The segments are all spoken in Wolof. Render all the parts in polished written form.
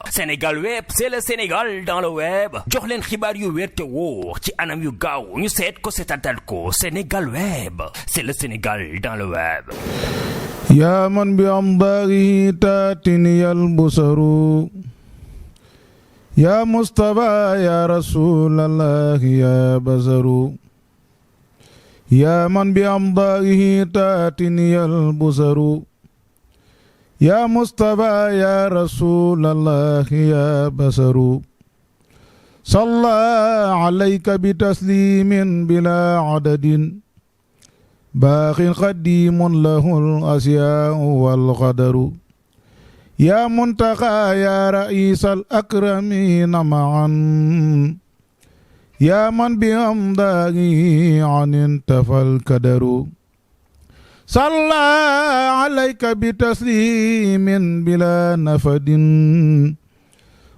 Sénégal Web, c'est le Sénégal dans le web. jox leen xibaar yu wér te wóor ci anam yu gaaw ñu seet ko seetatal ko. Sénégal Web, c'est le Sénégal dans le web. يا من بأمضاره تاتني البصر يا مصطفى يا رسول الله يا بزر يا من بأمضاره تاتني البصر يا مصطفى يا رسول الله يا بزر صلى عليك بتسليم بلا عدد باق قديم له الأشياء والقدر يا منتقى يا رئيس الأكرمين معا يا من بأمضاه عن انتفى الكدر صلى عليك بتسليم بلا نفد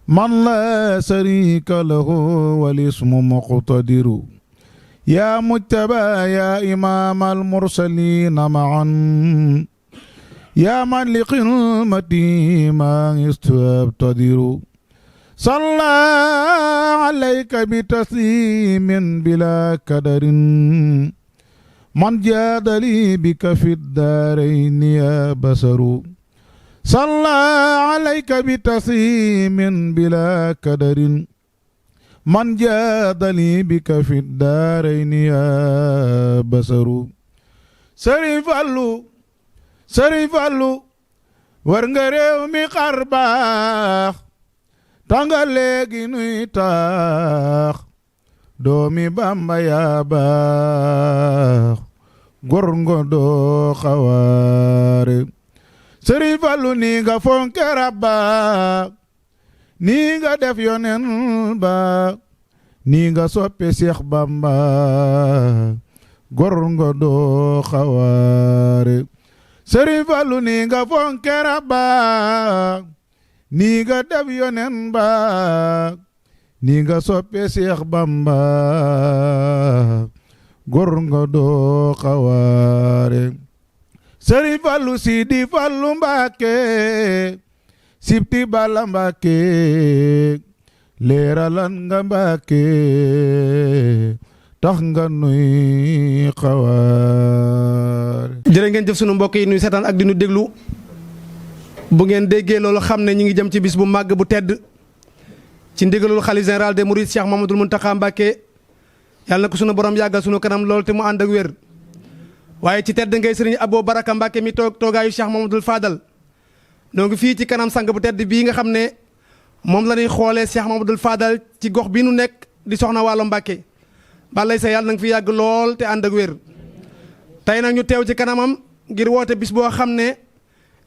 من لا شريك له والاسم مقتدر يا مجتبى يا إمام المرسلين معا يا من لقلمتي ما يستبتدر صلى عليك بتسليم بلا كدر من جاد لي بك في الدارين يا بصر صلى عليك بتسليم بلا كدر من جاد لي بك في الدارين يا بصر Sëriñ Fallu war nga réew mi xar baax tanga léegi nuy taax doomi Bamba yaa baax gor nga doo xawaare Sëriñ Fallu ni nga fonke Rabba ni nga def yonen ba ni nga soppe Seex Bamba gor nga doo xawaare Sëriñ Fallu ni nga fonke Rabba ni nga def yonen ba ni nga soppe Seex Bamba gor nga doo xawaare Sëriñ Fallu Sidi Fallu Mbàkke sibti Balla Mbàkke leeralan nga Mbàkke tax nga nuy xawaar. jërë ngeen jëf sunu mbokk yi nuy seetaan ak di nu déglu bu ngeen déggee loolu xam ne ñi ngi jëm ci bis bu màgg bu tedd ci ndigalul xalifa général des mourides Cheikh Mamadou Mountakha Mbacké yàlla na ko sunu borom yàggal sunu kanam lool te mu ànd ak wér. waaye ci tedd ngay sëriñ Abo Baraka Mbacké mi toogaayu Cheikh Mamadou Fadal donc fii ci kanam sang bu tedd bii nga xam ne moom la ñuy xoolee Cheikh Mamadou Fadal ci gox bi nu nekk di Soxna Waalo Mbacké. balay sa yàlla na nga fi yàgg lool te ànd ak wér tey nag ñu teew ci kanamam ngir woote bis boo xam ne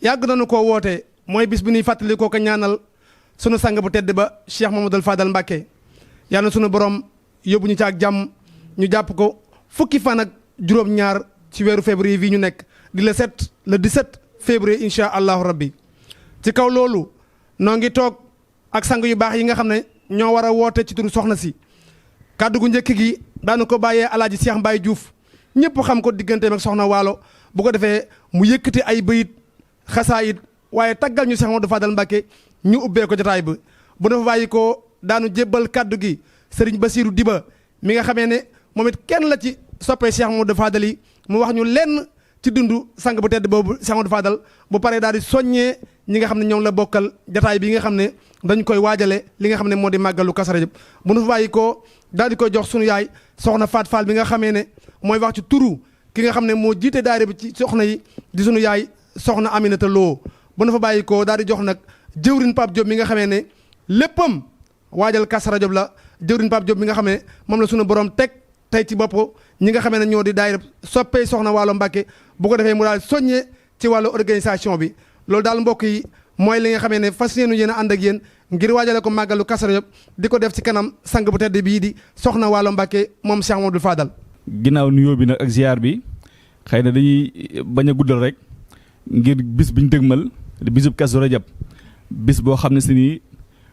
yàgg nañu koo woote mooy bis bu ñuy fàttali koo ko ñaanal sunu sang bu tedd ba Cheikh Mamadou Fadal Mbacké yàlla na sunu borom yóbbu ñu ci ak jàmm ñu jàpp ko fukki fan ak juróom-ñaar ci weeru février bii ñu nekk di le 17 février incha allahu rabbi ci kaw loolu noo ngi toog ak sang yu baax yi nga xam ne ñoo war a woote ci turu soxna si kàddu gu njëkk gi daanu ko bàyyee alaaji Cheikh Mbaye Diouf ñëpp xam ko digganteem ak soxna Waalo bu ko defee mu yëkkati ay bayit xasaayit waaye taggal ñu Cheikh Mamadou Fadal Mbacké ñu ubbee ko jotaay bi bu dafa bàyyi ko daanu jébbal kàddu gi Serigne Bassirou Diba mi nga xamee ne moom it kenn la ci soppee Cheikh Mamadou Fadal yi mu wax ñu lenn ci dundu sang bu tedd boobu Cheikh Mamadou Fadal bu paree daal di soññee ñi nga xam ne ñoom la bokkal jotaay bi nga xam ne dañ koy waajale li nga xam ne moo di màggalu Kazu Rajab bu nu fa bàyyi ko daal di koy jox sunu yaay soxna Faat Fall bi nga xamee ne mooy wax ci turu ki nga xam ne moo jiite daayira bi ci soxna yi di sunu yaay soxna Aminata Lo bu nu fa bàyyi ko daal di jox nag jëwrin Pape Diop mi nga xamee ne léppam waajal Kazu Rajab la jëwrin Pape Diop mi nga xam ne moom la sunu borom teg tey ci bopp ñi nga xamee ne ñoo di daayira soppee soxna Waalo Mbacké bu ko defee mu daal soññee ci wàllu organisation bi loolu daal mbokk yi mooy li nga xamee ne fas yéenu yéen a ànd ak yéen ngir waajale ko màggalu Kazu Rajab di ko def ci kanam sang bu tedd bii di soxna Waalo Mbacké moom Cheikh Mamadou Fadal. ginnaaw nuyoo bi nag ak ziar bi xëy na dañuy bañ a guddal rek ngir bis biñ dëgmal bisub Kazu Rajab bis boo xam ne si nii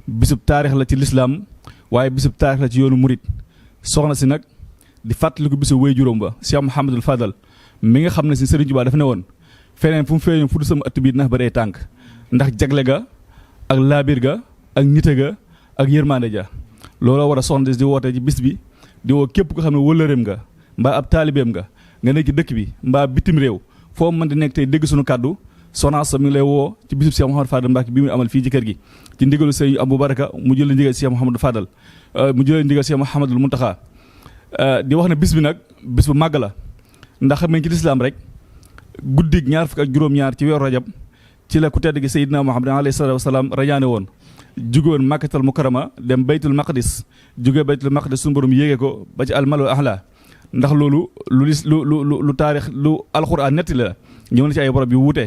bisub taarix la ci lislaam waaye bisub taarix la ci yoonu murit soxna si nag di fàttaliku bisu wéy juróom ba Cheikh Mouhamadul Fadal mi nga xam ne si Serigne Touba dafa ne woon feneen fu mu feeñoon fu du sama ëtt bi dina bëri tànk ndax jagle ga ak laabir ga ak nite ga ak yërmande ja looloo war a soxna di woote ci bis bi di woo képp ko xam ne wëllëreem nga mbaa ab taalibeem nga nekk ci dëkk bi mbaa bitim réew foo mën di nekk tey dégg suñu kàddu soxna sa mi ngi lay woo ci bisub Cheikh Mouhamadou Fadal Mbacke bi mu amal fii ci kër gi ci ndigalu sëñ Abou Baraka mu jël ndigal Cheikh Mouhamadou Fadal mu jël ndigal Cheikh Mouhamadou Mountakha di wax ne bis bi nag bis bu màgg la ndax xam ngeen ci lislaam rek guddig ñaar fukk ak juróom-ñaar ci weeru rajab ci la ku tedd gi Seydina Muhammad alayhi salaatu wa salaam rañaane woon jóge woon Makkatal Mukarrama dem baytul maqdis jóge baytul maqdis suñu borom yéege ko ba ci almalul ahla ndax loolu lu taarix lu alquran netti la ñëw na ci ay borom yu wuute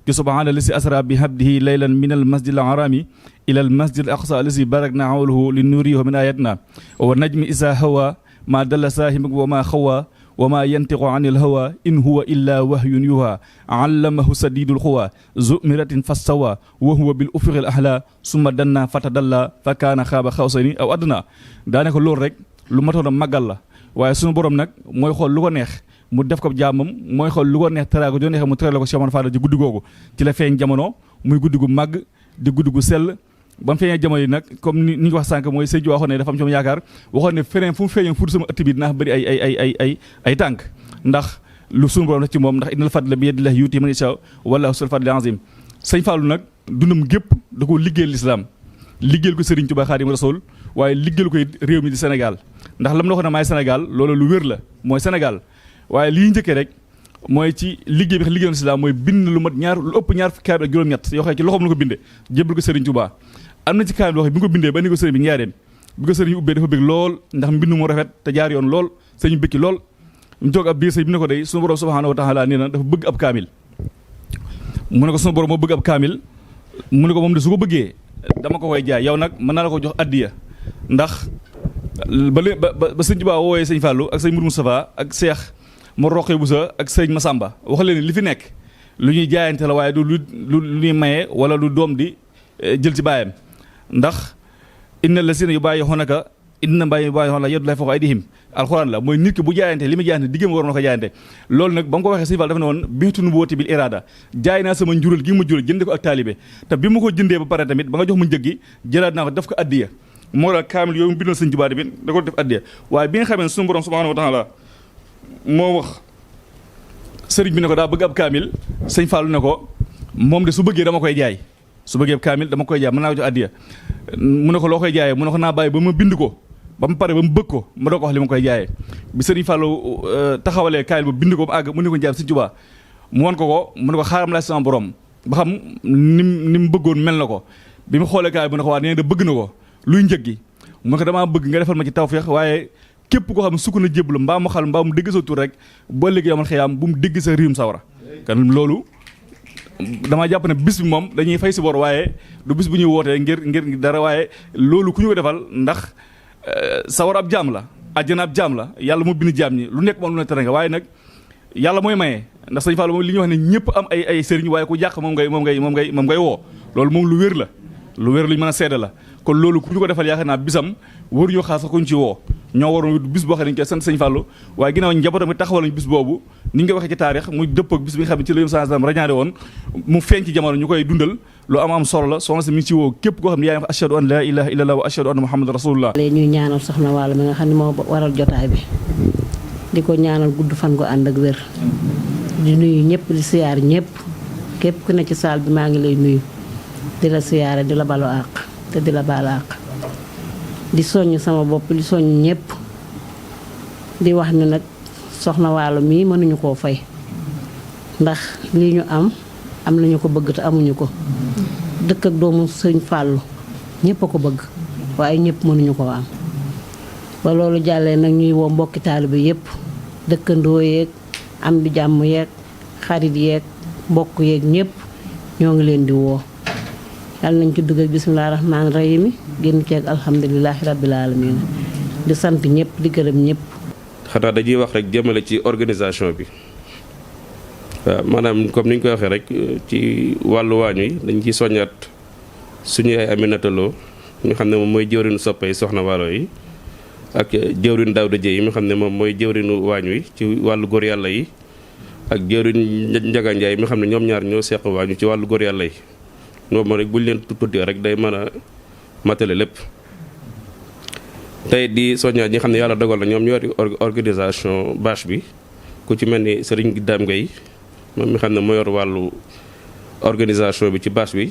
ci subhaana lasi asra bi habdihi laylan min al masjid al harami ila al masjid al aqsa alasi barakna hawlahu li nurihi min ayatina wa najmi isa hawa ma dalla saahibak wa ma xawa wa ma yantiqu an il hawa in huwa illa wahyun yuha allamahu sadidul xuwa zu miratin fastawa wa huwa bil ufuqil ahla summa danna fatadalla fa kaana xaaba xawsayni aw adna daane ko loolu rek lu matoon a màggal la waaye sunu borom nag mooy xool lu ko neex mu def ko jaamam mooy xool lu ko neex teraanga joo neex mu terale ko Cheikh Mouhamadou Fadal ci guddi googu ci la feeñ jamono muy guddi gu màgg di guddi gu sell ba mu feeñee jamono yi nag comme ni ñu ko wax sànq mooy sëñ ji waxoon ne dafa am ci moom yaakaar waxoon ne feneen fu mu feeñoon fu sama ëtt bi dinaa bëri ay tànk ndax lu sunu borom def ci moom ndax innal fadla bi yadillahi yuuti man yashaa wallaahu zul fadli azim sëñ Fallou nag dundam gépp da ko liggéeyal lislaam liggéeyal ko Serigne Touba Xaadimu Rasuul waaye liggéeyal ko réew mi di Sénégal ndax lam na ko ne maay Sénégal loolu lu wér la mooy Sénégal waaye lii njëkkee rek mooy ci liggéey bi liggéeyal lislaam mooy bind lu mat lu ëpp ñaar fukki kaamil ak juróom-ñett yoo xam ci loxoom la ko bindee jébbal ko Serigne Touba am na ci kaamil wax bi nga ko bindee ba ni ko sëriñ bi njaareem bi ko sëriñ bi ubbee dafa bëgg lool ndax mbind mu rafet te jaar yoon lool sëriñ bëkki lool mu toog ab biir sëriñ bi ne ko day sunu borom subhanahu wa taala nee na dafa bëgg ab kaamil mu ne ko sunu borom moo bëgg ab kaamil mu ne ko moom de su ko bëggee dama ko koy jaay yow nag mën naa la ko jox addiya ndax ba sëñ Tuubaa woowee sëñ Fallou ak sëñ Mourou Moustapha ak Cheikh Mor Roqee Boussa ak sëñ Massamba wax leen li fi nekk lu ñuy jaayante la waaye du lu ñuy maye wala lu doom di jël ci baayam ndax inna lasina yubayi'unaka innama yubayi'una yadullahi fawqa aydihim alxuraan la mooy nit ki bu jaayante li muy jaayante diggam waroon na ko jaayante loolu nag ba mu ko waxee sëñ Fall dafa ne woon biitu nubuwwati bil irada jaay naa sama njural gi ma jural jënde ko ak taalibe te bi ma ko jëndee ba pare tamit ba nga jox ma njëg gi jëlaat naa ko def ko addiya moo la kaamil yooyu mu bindal sëñ Tuubaa bi da ko def addiya waaye bi nga xamee ne suñu borom subhanahu wa taala moo wax sëriñ bi ne ko daa bëgg ab kaamil sëñ Fall ne ko moom de su bëggee dama koy jaay su bëggee kaamil dama koy jaay mën naa ko jox addiya mu ne ko loo koy jaayee mu ne ko naa bàyyi ba ma bind ko ba mu pare ba mu bëgg ko ma doo ko wax li ma koy jaayee bi sëriñ Fallou taxawalee kaamil ba bind ko ba àgg mu ne ko jaay Sëriñ Tuubaa mu won ko mu ne ko xaaram laa sama borom ba xam ni mu bëggoon mel na ko bi mu xoolee kaamil bu ne ko waa nee da bëgg na ko luy njëg gi mu ne ko damaa bëgg nga defal ma ci tawfeex waaye képp koo xam ne sukk na jébbalu mbaa mu xal mbaa mu dégg sa tur rek boo léegi yomal xiyaam bu mu dégg sa riim sawara kan loolu damaa jàpp ne bis bi moom dañuy fay si bor waaye du bis bu ñuy wootee ngir dara waaye loolu ku ñu ko defal ndax sawar ab jaam la àjjana ab jaam la yàlla moo bind jaam ñi lu nekk moom lu ne tere nga waaye nag yàlla mooy maye ndax sëñ Fall moom li ñuy wax ne ñëpp am ay sëriñ waaye ku jàq moom ngay woo loolu moom lu wér la lu wér lu ñu mën a seede la kon loolu ku ñu ko defal yaakaar naa bisam waruñoo xaar sax kuñ ci woo ñoo waroon bis boo xam ne dañ koy sant sëñ Fallou waaye ginnaaw njabootam taxawal nañu bis boobu ni nga ko waxee ci taarix muy dëpp ak bis bi nga xam ne ci la yom sallam rañaane woon mu feeñ ci jamono ñu koy dundal lu am solo la soxna si mi ngi ci woo képp koo xam ne yaa ngi wax ashhadu an la ilaha illallah wa ashhadu anna muhammadan rasulullah ñuy ñaanal soxna Waalo mi nga xam ne moo waral jotaay bi di ko ñaanal gudd fan ko ànd ak wér di nuyu ñëpp di siyaar ñëpp képp ku ne ci saal bi maa ngi lay nuyu di la siyaare di la balu àq te di la baal àq di soññ sama bopp di soññ ñëpp di wax ni nag soxna Waalo mii mënuñu koo fay ndax lii ñu am nañu ko bëgg te amuñu ko dëkk ak doomu sëñ Fallou ñëpp a ko bëgg waaye ñëpp mënuñu koo am ba loolu jàllee nag ñuy woo mbokki taalibe yëpp dëkkandoo yeeg am di jàmm yeeg xarit yeeg mbokk yeeg ñëpp ñoo ngi leen di woo yàlla nañ ci dugg ak bisimilah rahmaani rahim génn ceeg alhamdulilahi rabbil alamin di sant ñëpp di gërëm ñëpp. xanaa dañuy wax rek jëmale ci organisation bi waaw maanaam comme ni ñu koy waxee rek ci wàllu waañ wi dañ ciy soññaat suñu ay Aminata Lo ñu xam ne moom mooy jëwriñu soppe soxna Waalo yi ak jëwriñ Daawda Jéy yi nga xam ne moom mooy jëwriñu waañ wi ci wàllu góor yàlla yi ak jëwriñ Njaga Njaay yi nga xam ne ñoom ñaar ñoo seq waañ wi ci wàllu góor yàlla yi moom rek bu ñu leen tuddee rek day mën a matale lépp. tey di soññaat ñi xam ne yàlla dogal na ñoom ñoo di organisation bâche bi ku ci mel ni Serigne Dame Gueye moom mi xam ne moo yor wàllu organisation bi ci bâche bi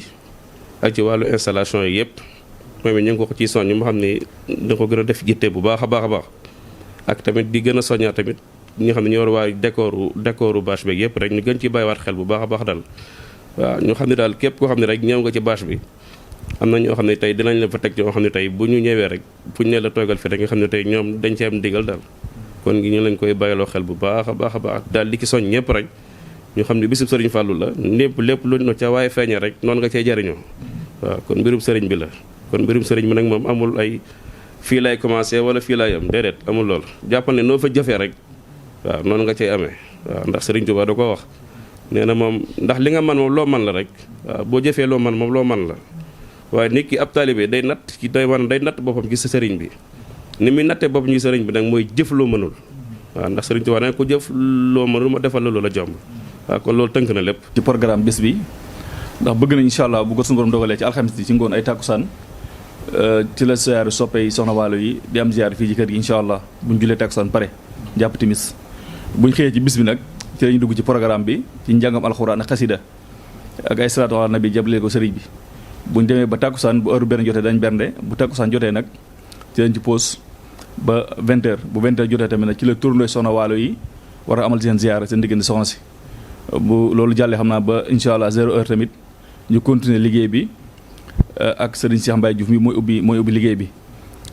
ak ci wàllu installation yi yëpp moom it ñu ngi ko ciy soññ mu xam ne da ko gën a def jitte bu baax a baax a baax ak tamit di gën a soññaat tamit ñi nga xam ne ñoo yor waa décoru bâche beeg yëpp rek ñu gën ci bàyyiwaat xel bu baax a baax daal waaw ñu xam ne daal képp koo xam ne rek ñëw nga ci bâche bi am na ñoo xam ne tey dinañ la fa teg ñoo xam ne tey bu ñu ñëwee rek fu ñu ne la toogal fi rek nga xam ne tey ñoom dañ ci am ndigal daal kon gi ñu lañ koy bàyyiloo xel bu baax a baax a baax daal di ci soñ ñëpp rek ñu xam ne bisub sëriñ Fallou la lépp lu no ca waaye feeñe rek noonu nga cey jariñoo waaw kon mbirum sëriñ bi la kon mbirum sëriñ bi nag moom amul ay fii lay commencé wala fii lay am déedéet amul loolu jàppal ne noo fa jëfee rek waaw noonu nga cey amee waaw ndax sëriñ Touba da ko wax nee na moom ndax li nga man moom loo man la rek waaw boo jëfee loo man moom loo man la waaye nit ki ab taalibe day natt ci day natt boppam ci sa sëriñ bi ni muy nattee boppam ci sëriñ bi nag mooy jëf loo mënul waaw ndax sëriñ Tuubaa ne ko jëf loo mënul ma defal la loola jomb waaw kon loolu tënk na lépp. ci programme bés bi ndax bëgg nañ incha allah bu ko suñu borom dogalee ci alxamis bi ci ngoon ay tàkkusaan ci la ziar soppey soxna Waalo yi di am ziar fii ci kër gi incha allah buñ julee tàkkusaan pare jàpp timis buñ xëyee ci bis bi nag ci lañu dugg ci programme bi ci njàngam alxuraan ak xasida ak ay salaatu ala nabi jablee ko sëriñ bi buñ demee ba tàkkusaan bu heure benn jotee dañ bernde bu tàkkusaan jotee nag ci lañ ci pause ba 20h bu 20h jotee tamit nag ci la tournée soxna Waalo yi war a amal seen ziar seen diggante soxna si bu loolu jàllee xam naa ba incha allah 0h tamit ñu continuer liggéey bi ak Serigne Cheikh Mbaye Diouf mi mooy ubbi liggéey bi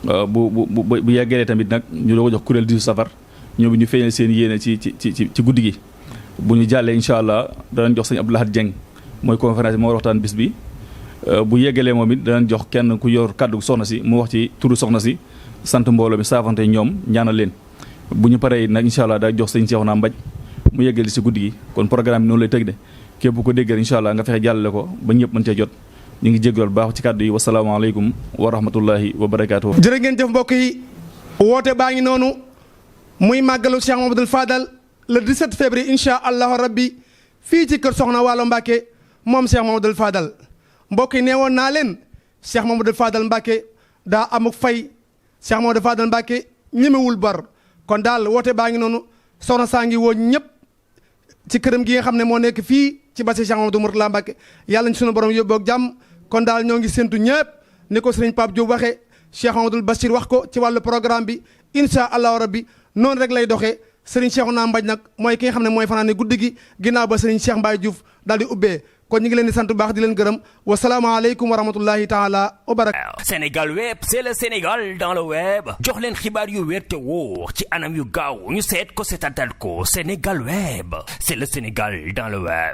bu yeggalee tamit nag ñu doo ko jox kuréel 18 safar ñoom ñu feeñal seen yéene ci guddi gi bu ñu jàllee incha allah danañ jox sëñ Abdou Lahad Dieng mooy conférence bi moo war waxtaan bis bi bu yeggalee moom it danañ jox kenn ku yor kàddu soxna si mu wax ci turu soxna si sant mbooloo mi saafante ñoom ñaanal leen bu ñu paree nag incha allah daa jox sëñ Cheikhouna Mbaj mu yeggali si guddi gi kon programme bi noonu lay tëg de képp ko déggal incha allah nga fexe jàllale ko ba ñëpp mën cee jot ñu ngi jégalu baax ci kàddu yi wasalaamaaleykum wa rahmatullahi wa barakaatuh. jërë ngeen jëf mbokk yi woote baa ngi noonu muy màggalu Cheikh Mamadou Fadal le 17 février incha allahu rabbi fii ci kër Soxna Waalo Mbacke moom Cheikh Mamadou Fadal mbokk yi nee woon naa leen Cheikh Mamadou Fadal Mbacke daa amuk fay Cheikh Mamadou Fadal Mbacke ñemewul bor kon daal woote baa ngi noonu soxna saa ngi woo ñëpp ci këram gi nga xam ne moo nekk fii ci basi Cheikh Mamadou Mourtala Mbacke yàlla ñu sunu borom yóbboo ak jàmm kon daal ñoo ngi séntu ñëpp ni ko sëriñ Pape Diop waxee Cheikh Mamadou Bachir wax ko ci wàllu programme bi incha allahu rabbi noonu rek lay doxee sëriñ Cheikhouna Mbaj nag mooy ki nga xam ne mooy fanaane guddi gi ginnaaw ba sëriñ Cheikh Mbaye Diouf daal di ubbee kon ñu ngi leen di sant bu baax di leen gërëm wasalaamaaleykum wa rahmatullahi taala wa barakatuh. Sénégal web c'est le Sénégal dans le web jox leen xibaar yu wér te wóor ci anam yu gaaw ñu seet ko seetatal ko Sénégal web c'est le Sénégal dans le web.